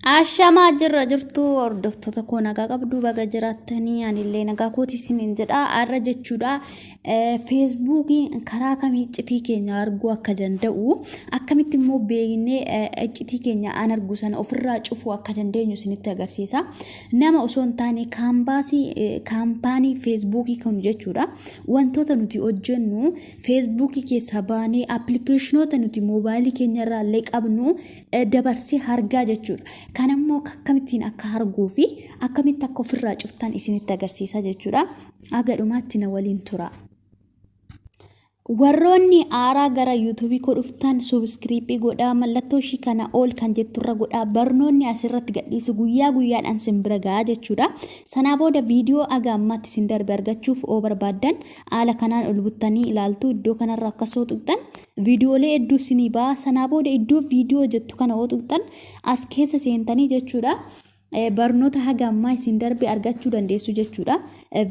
Ashamaa jirra jirtu hordoftoota koo, nagaa qabdu? Baga jiraattanii. Anillee nagaa kooti isiniin jedha. Har'a jechuudha Feesbuukiin karaa kamii iccitii keenya arguu akka danda'u, akkamitti immoo beeknee iccitii keenya an argu sana ofirraa cufuu akka dandeenyu isinitti agarsiisa. Nama osoo hin taane kaampaasii kaampaanii Feesbuukii kun jechuudha, wantoota nuti hojjennu Feesbuukii keessaa baanee appilikeeshinoota nuti moobaayilii keenya irraa illee qabnu dabarsee argaa jechuudha. Kan ammoo akkamittiin akka arguu fi akkamitti akka ofirraa cuftan isinitti agarsiisa jechuudha. Haga dhumaatti na waliin tura. Warroonni haaraa gara Yuutuubii koo dhuftan subscribe godhaa, mallattoo ishii kana ol kan jetturra godhaa, barnoonni asirratti gadhiisu guyyaa guyyaadhaan sin bira gahaa jechuudha. Sanaa booda viidiyoo haga ammaatti sin darbe argachuuf oo barbaaddan haala kanaan ol buttanii ilaaltu. Iddoo kanarra akkas yoo tuqxan viidiyoolee hedduu sinii ba'a. Sanaa booda iddoo viidiyoo jettu kana yoo tuqxan as keessa seentanii jechuudha. Barnoota haga ammaa isin darbe argachuu dandeessu jechuudha.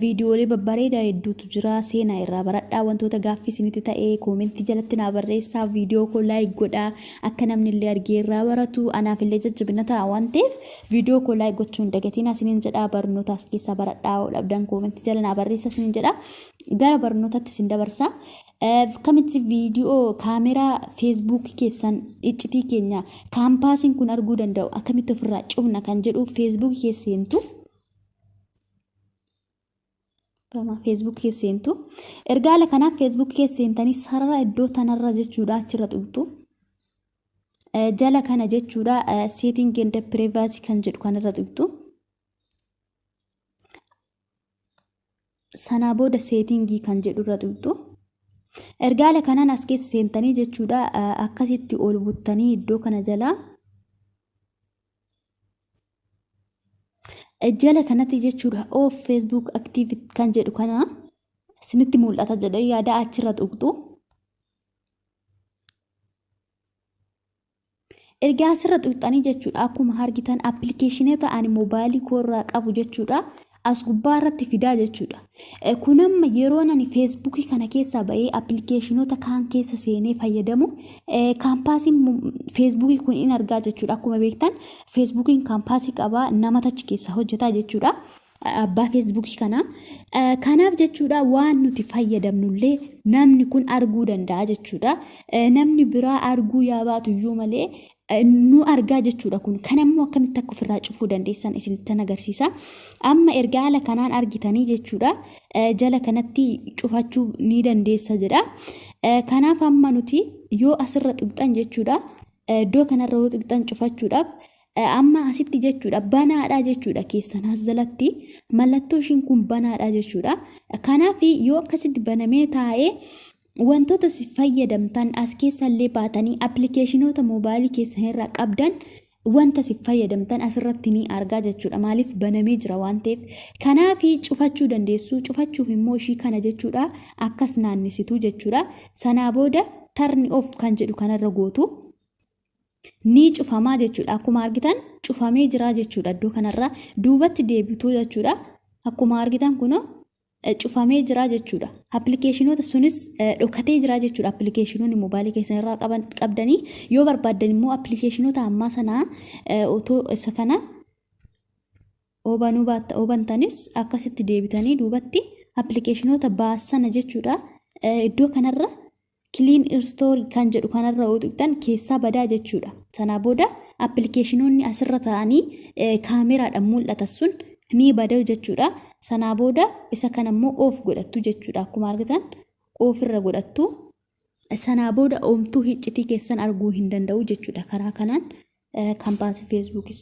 Viidiyoolee babbareedaa hedduutu jira. Seenaa irraa baradhaa. Wantoota gaaffii isinitti ta'e koomentii jalatti naa barreessaa. Viidiyoo koo like godhaa. Akka namni illee argee irraa baratu anaaf illee jajjabina ta'a waan ta'eef viidiyoo koo like gochuu hin dagatiin isiniin jedha. Barnoota as keessaa baradhaa, yoo dhabdan koomentii jala naa barreessaa isiniin jedha. Gara barnootatti isin dabarsa. Akkamitti viidiyoo kaameraa Feesbuukii keessan iccitii keenya kaampaasiin kun arguu danda'u akkamitti ofirraa cufna kan jedhu, Feesbuukii keessa seentu. Feesbuukii keessa seentu. Erga haala kanaaf Feesbuukii keessa seentanii sarara iddoo tanarra jechuudha achirra tuqxu. Jala kana jechuudha setting and privacy kan jedhu kanarra tuqxu. Sanaa booda seetingii kan jedhu irra tuqxu. Erga haala kanaan as keessa seentanii jechuudha akkasitti ol buttanii iddoo kana jalaa jala kanatti jechuudha off Facebook activity kan jedhu kana isinitti mul'ata jedhee yaada, achirra tuqxu. Ergaa asirra tuqxanii jechuudha akkuma argitan appilikeeshinoota ani moobaayilii koo irraa qabu jechuudha as gubbaa irratti fidaa jechuudha. Kun amma yeroo ani Feesbuukii kana keessaa ba'ee appilikeeshinoota kaan keessa seenee fayyadamu kaampaasiin Feesbuukii kun in argaa jechuudha. Akkuma beektan Feesbuukiin kaampaasii qabaa, nama achi keessa hojjetaa jechuudha. Abbaa Feesbuukii kana. Kanaaf jechuudha waan nuti fayyadamnullee namni kun arguu danda'a jechuudha. Namni biraa arguu yaa baatu iyyuu malee nu argaa jechuudha kun. Kan ammoo akkamitti akka ofirraa cufuu dandeessan isinittan agarsiisa. Amma erga haala kanaan argitanii jechuudha jala kanatti cufachuu ni dandeessa jedha. Kanaaf amma nuti yoo asirra tuqxan jechuudha, iddoo kanarra yoo tuqxan cufachuudhaaf amma asitti jechuudha banaadha jechuudha, keessan as jalatti mallattoo ishiin kun banaadha jechuudha. Kanaaf yoo akkasitti banamee taa'ee wantoota si fayyadamtan as keessallee baatanii appilikeeshinoota moobaayilii keessan irraa qabdan wanta si fayyadamtan asirratti ni argaa jechuudha. Maaliif? Banamee jira waan ta'eef. Kanaaf cufachuu dandeessu. Cufachuuf immoo ishii kana jechuudha akkas naannisitu jechuudha. Sanaa booda turn off kan jedhu kanarra gootu. Ni cufamaa jechuudha. Akkuma argitan cufamee jira jechuudha. Iddoo kanarra duubatti deebituu jechuudha. Akkuma argitan kunoo cufamee jira jechuudha. Appilikeeshinoota sunis dhokatee jira jechuudha. Appilikeeshinoonni moobaayilii keessan irraa qaban qabdanii yoo barbaaddan immoo appilikeeshinoota ammaa sanaa otoo isa kana obanuu baatta obantanis akkasitti deebitanii duubatti appilikeeshinoota baasana jechuudha. Iddoo kanarra clean story kan jedhu kanarra yoo tuqxan keessaa badaa jechuudha. Sanaa booda appilikeeshinoonni asirra ta'anii kaameraadhaan mul'atan sun ni badau jechuudha. Sanaa booda isa kana immoo off godhattu jechuudha. Akkuma argitan off irra godhattu. Sanaa booda oomtuu iccitii keessan arguu hin danda'u jechuudha. Karaa kanaan kaampaasii Feesbuukis.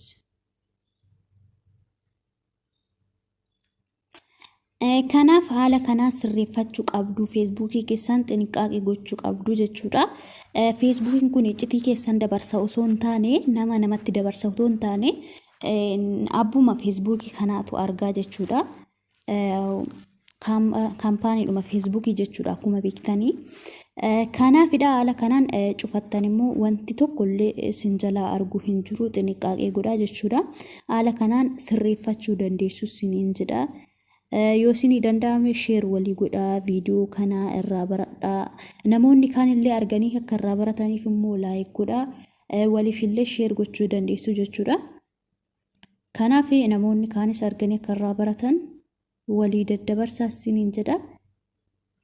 Kanaaf haala kanaa sirreeffachuu qabdu, Feesbuukii keessan xinqaaqii gochuu qabdu jechuudha. Feesbuukiin kun iccitii keessan dabarsa osoo hin taane, nama namatti dabarsa osoo hin taane, abbuma Feesbuukii kanaatu argaa jechuudha. Kaampaaniidhuma Feesbuukii jechuudha akkuma beektanii. Kanaafidha haala kanaan cufattan immoo wanti tokkollee isin jalaa arguu hin jiru, xinqaaqee godhaa jechuudha. Haala kanaan sirreeffachuu dandeessu isiniin jedha. Yoo isinii danda'ame share walii godhaa, viidiyoo kana irraa baradhaa. Namoonni kaanillee arganii akka irraa barataniif immoo like godhaa. Waliif illee share gochuu dandeessu jechuudha. Kanaaf namoonni kaanis arganii akka irraa baratan walii daddabarsaa isiniin jedha.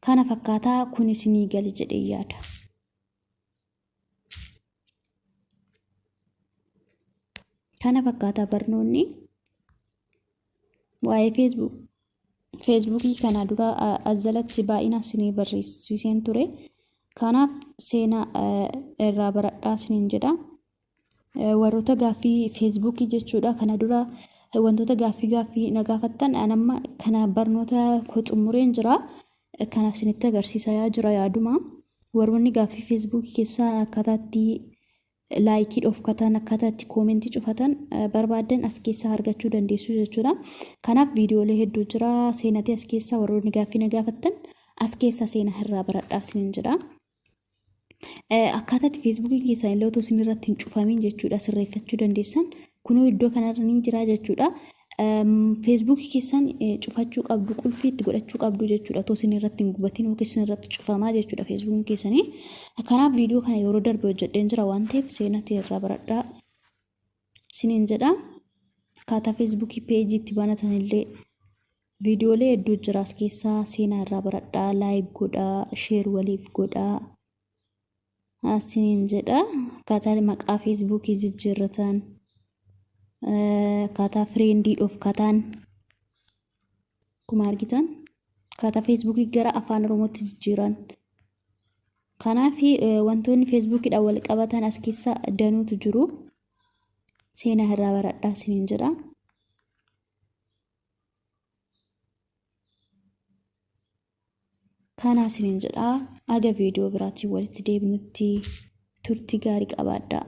Kana fakkaataa kun isinii gali jedhee yaada. Kana fakkaataa barnoonni waa'ee feesbuukii kana dura as jalatti baay'inaan isinii barreessiseen ture. Kanaaf seenaa irraa baradhaa isiniin jedha. Warroota gaaffii feesbuukii jechuudha kana dura wantoota gaaffii na gaafattan an amma kana barnoota koo xumureen jira. Kana isinitti agarsiisaa jira yaaduma. Warroonni gaaffii feesbuukii keessaa akkaataa itti laayikii dhofkatan, akkaataa itti koomentii cufatan barbaadan as keessaa argachuu dandeessu jechuudha. Kanaaf viidiyoolee hedduu jira seenatee as keessaa warroonni gaaffii na gaafattan as keessaa seenaa irraa baradhaa isiniin jedha. Akkaataa itti feesbuukiin keessan illee otoo isin irratti hin cufamin jechuudha sirreeffachuu dandeessan. Kunoo iddoo kanarra ni jira jechuudha. Feesbuukii keessan cufachuu qabdu, qulfii itti godhachuu qabdu jechuudha. Otoo isin irratti hin gubatin yookiin isin irratti cufamaa jechuudha feesbuukiin keessanii. Kanaaf viidiyoo kana yeroo darbe hojjedheen jira waan ta'eef seenatti irraa baradhaa isiniin jedha. Akkaataa feesbuukii peejii itti banatan illee viidiyoolee hedduu jira as keessaa seenaa irraa baradhaa, laayik godhaa, sheer waliif godhaa isiniin jedha. Akkaataa maqaa feesbuukii jijjiirratan, akkaataa fireendii dhofkatan akkuma argitan akkaataa feesbuukii gara afaan Oromootti jijjiiran. Kanaaf wantoonni feesbuukiidhaan wal qabatan as keessa danuutu jiru. Seenaa irraa baradhaa isiniin jedha. Kana isiniin jedha. Aga viidiyoo biraatiin walitti deebinutti turtii gaarii qabaadhaa.